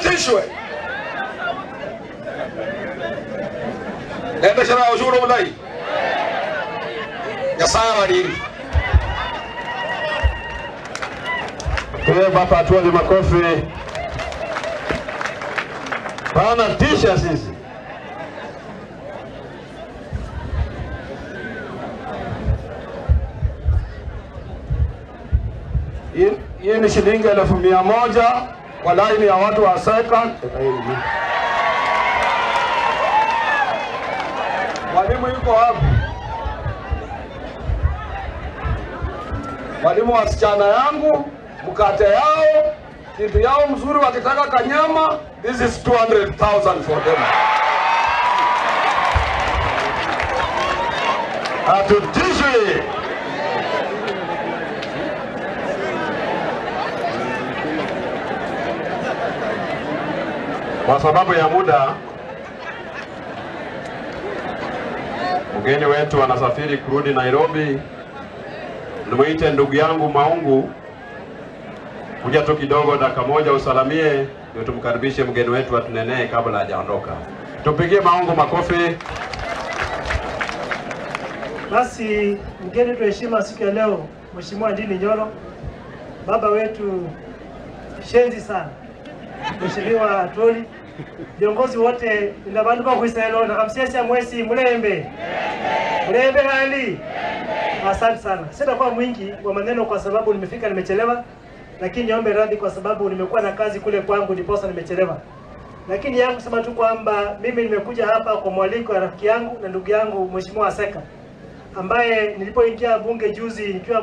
Nitishwe. Nendeshera ushuru bulayi. Nyasaye abalinde. Kwa baba atuone makofi. Bana tisha sisi. Hii ni shilingi 100,000 kwa laini ya watu wa Seka. Mwalimu yuko wapi? Mwalimu, wasichana yangu mkate yao kitu yao mzuri, wakitaka kanyama, this is 200,000 for them. Hatutishwi. Kwa sababu ya muda, mgeni wetu anasafiri kurudi Nairobi. Nimuite ndugu yangu Maungu kuja tu kidogo, dakika moja usalamie, ndio tumkaribishe mgeni wetu atunenee kabla hajaondoka. Tupigie Maungu makofi. Basi mgeni wetu heshima siku ya leo, Mheshimiwa Ndindi Nyoro, baba wetu shenzi sana, Mheshimiwa Atwoli, viongozi wote na bandu bakwiselo na kamsiasa mwesi mulembe mulembe hali. Asante sana. Sitakuwa mwingi wa maneno kwa sababu nimefika nimechelewa, lakini niombe radhi kwa sababu nimekuwa na kazi kule kwangu ndiposa nimechelewa. Lakini yangu kusema tu kwamba mimi nimekuja hapa kwa mwaliko wa rafiki yangu na ndugu yangu Mheshimiwa Aseka ambaye nilipoingia bunge juzi nikiwa